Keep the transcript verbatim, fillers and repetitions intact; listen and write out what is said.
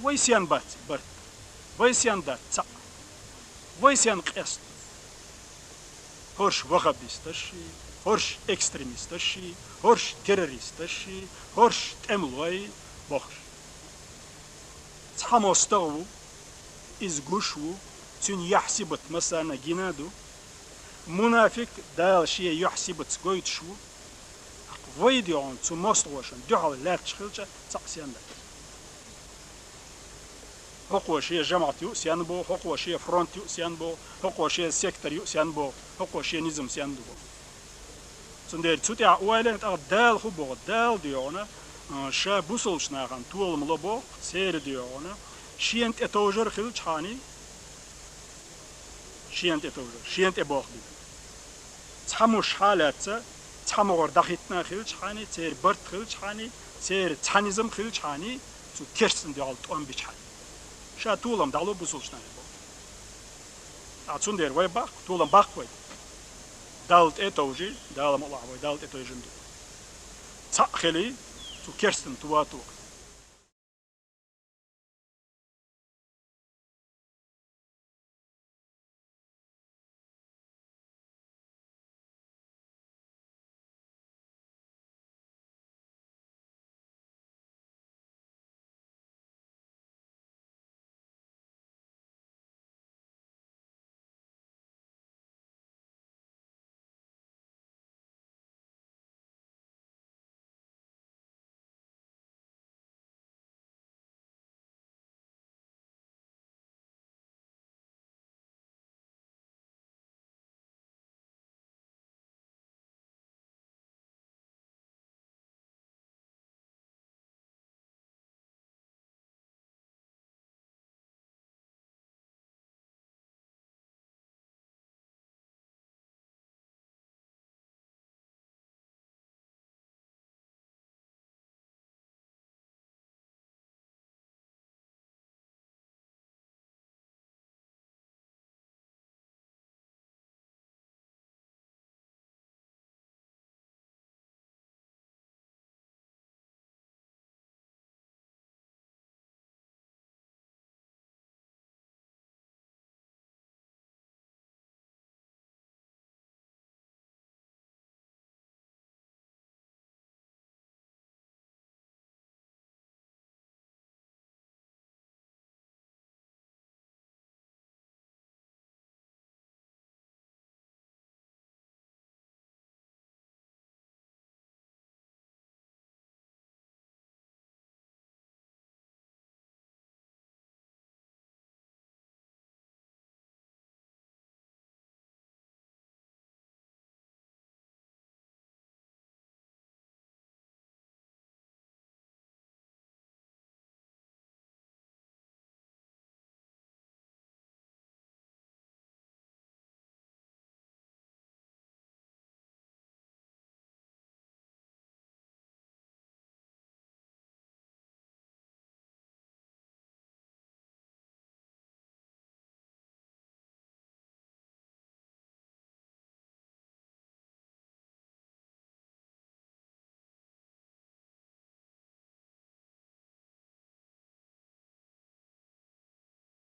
Вай сен бац барт? Вай сен дац цхьаъ? Вай сен къест? ХӀорш ваххабисташи, хӀорш экстремисташи, хӀорш террористаши, хӀорш тӀемалой бохуш. Цхьа мостагӀа ву, иза гуш ву, цуьнан яхь-сибат массарна гина а ду. Мунафикъ Дала шен юьхь-сибатца гойтуш ву. Вай, дегӀана, цу мостагӀошна дуьхьал лаьтташ хилча, цхьаъ сен дац? ХӀокхо шен жамаӀат ю сен боху, хӀокхо шен фронт ю сен боху, хӀокхо шен сектор ю сен боху, хӀокхо шен низам сен ду боху. Цундела цу тӀехь ойланаш, тӀаккха Дала хӀун боху? Дала, дегӀана, а, ша бусалбачу нахана толам ло боху, церан, дегӀана, шена тӀетовжар хилчхьана, шена тӀетовжар, шена тӀе болх бина. Цхьа мушхьа а лаьцна, цхьа могӀара дӀахӀиттина хилчхьана, церан барт хилчхьана, церан цхьа низам хилчхьана, цу керстанна дуьхьал тӀом бичхьана. Ша толам дӀало бусалбачу нахана боху. Ткъа цундела вай баккха, толам баккха вай. Далла тӀе а товжий, Дала мукъ лахь вай Далла тӀе тевжина ду. Цхьаъ хилий, цу керстанна товжа а товжа.